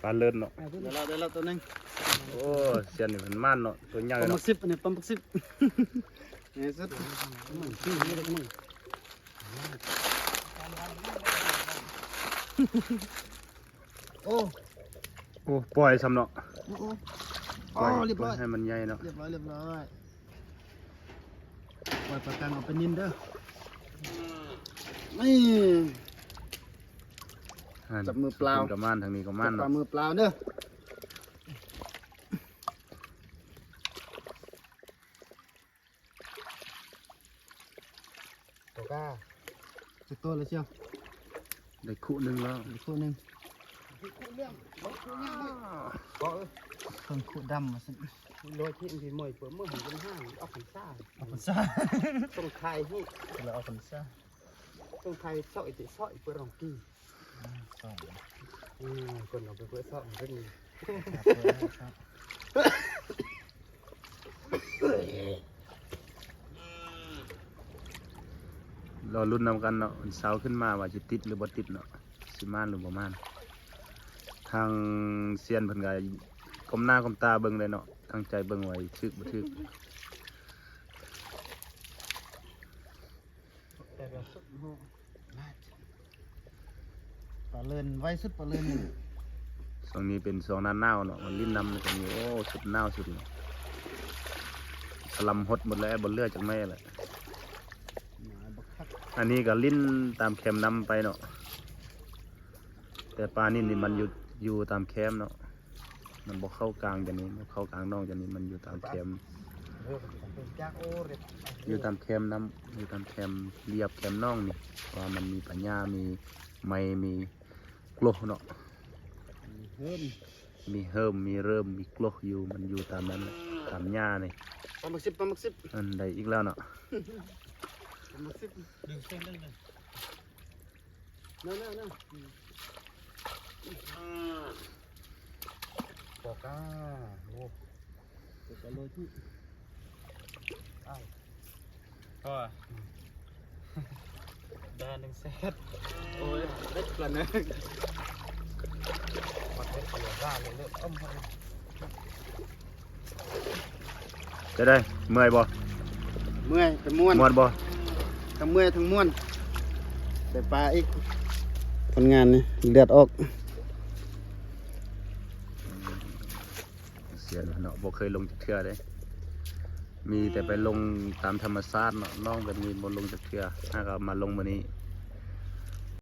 ປາເລີດເນາະ ໄດ້ແລ້ວ ໄດ້ແລ້ວຕົວໜຶ່ງ. ໂອ້ ຊຽນນີ້ເພິ່ນໝານເນາະ ຕົວໃຫຍ່ເນາະ ປາໝຶກສິບ ອັນນີ້ປາໝຶກສິບ ໃຫຍ່ສຸດ. ໂອ້ ໂອ້ ປ່ອຍຊ້ຳເນາະ ໂອ້ ໂອ້ ປ່ອຍ ລຽບຮ້ອຍ ປ່ອຍໃຫ້ມັນໃຫຍ່ເນາະ ລຽບຮ້ອຍ ລຽບຮ້ອຍ. ປ່ອຍປາກັງອອກໄປນິນເດີ ນີ້ ຫັ້ນ ຈັບມືເປົ່າ ທາງພຸ້ນກໍໝານ ທາງນີ້ກໍໝານ ຈັບປາ ເນາະ ມືເປົ່າເດີ. ໂຕກາ ຈັກໂຕແລ້ວຊຽວ? ໄດ້ຄູ່ໜຶ່ງແລ້ວ ໄດ້ຄູ່ໜຶ່ງ. ເກາະເອີຍ ເພິ່ນຄູ່ດຳວ່າຊັ້ນ ໂລຍທີ່ອັນທີ່ມວຍເປີເມືອງເປັນຫ້າງອອກພັນສາ ອອກພັນສາ ຕ້ອງຂາຍໃຫ້ ແລ້ວອອກພັນສາ ຕ້ອງຂາຍຊອຍຕິຊອຍເປີຣອງກີ ອືມ ຄົນເອົາໄປເປີຊອກເປັນ ລໍລຸ້ນນຳກັນເນາະ ວັນເສົາຂຶ້ນມາວ່າຊິຕິດຫຼືບໍ່ຕິດເນາະ ຊິໝານຫຼືບໍ່ໝານ. ທາງຊຽນເພິ່ນກໍກົ້ມໜ້າກົ້ມຕາເບິ່ງເລີຍເນາະ ຕັ້ງໃຈເບິ່ງວ່າຖືກບໍ່ຖືກ. ປາເລີນ ໄວສຸດປາເລີນນີ້. ຊ່ວງນີ້ເປັນຊ່ວງໜ້າໜາວເນາະ ມັນຫຼິ້ນນ້ຳກໍມີ ໂອ້ ສຸດໜາວສຸດນີ້ ສະລຳຫົດໝົດແລ້ວ ບໍ່ເຫຼືອຈັກໄມ້ແລ້ວ. ອັນນີ້ກໍຫຼິ້ນຕາມແຄມນ້ຳໄປເນາະ ແຕ່ປານິນນີ້ມັນຢູ່ ຢູ່ຕາມແຄມເນາະ. ມັນບໍ່ເຂົ້າກາງຈັ່ງນີ້ ບໍ່ເຂົ້າກາງໜອງຈັ່ງນີ້ ມັນຢູ່ຕາມແຄມ ເອີ ມັນເປັນຈັກ ໂອ້ ເລັບ ຢູ່ຕາມແຄມນ້ຳ ຢູ່ຕາມແຄມລຽບແຄມໜອງນີ້ ເພາະວ່າມັນມີປາຫຍ້າ ມີໄມ້ ມີກົກເນາະ ມີເຫີມ ມີເຫີມ ມີເລີ່ມ ມີກົກຢູ່ ມັນຢູ່ຕາມນັ້ນແຫຼະ ຕາມຫຍ້ານີ້. ປາໝຶກສິບ ປາໝຶກສິບ ອັນໃດອີກແລ້ວເນາະ ປາໝຶກສິບ ດຶງເສັ້ນ ດຶງ ນັ້ນໆໆ ອືມ ປອກກາ ໂອ້ ເປັນກະໂລທີ່ ອ້າວ ພໍ ອືມ ໄດ້ໜຶ່ງແສນ ໂອ້ຍ ເລັກລະໜຶ່ງ ມັນເຮັດເສຍດາເລີຍ ເລີຍ ເອີ ຈະໄດ້ເມື່ອຍບໍ່? ເມື່ອຍ ແຕ່ມ່ວນ ມ່ວນບໍ່? ທັງເມື່ອຍທັງມ່ວນ ໄດ້ປາອີກ ຜົນງານນີ້ເລືອດອອກ ເສຍເນາະ ບໍ່ເຄີຍລົງຈັກເທື່ອເດ້ ມີແຕ່ໄປລົງຕາມທຳມະຊາດເນາະ ໜອງແບບນີ້ບໍ່ລົງຈັກເທື່ອ ຫາກໍມາລົງມື້ນີ້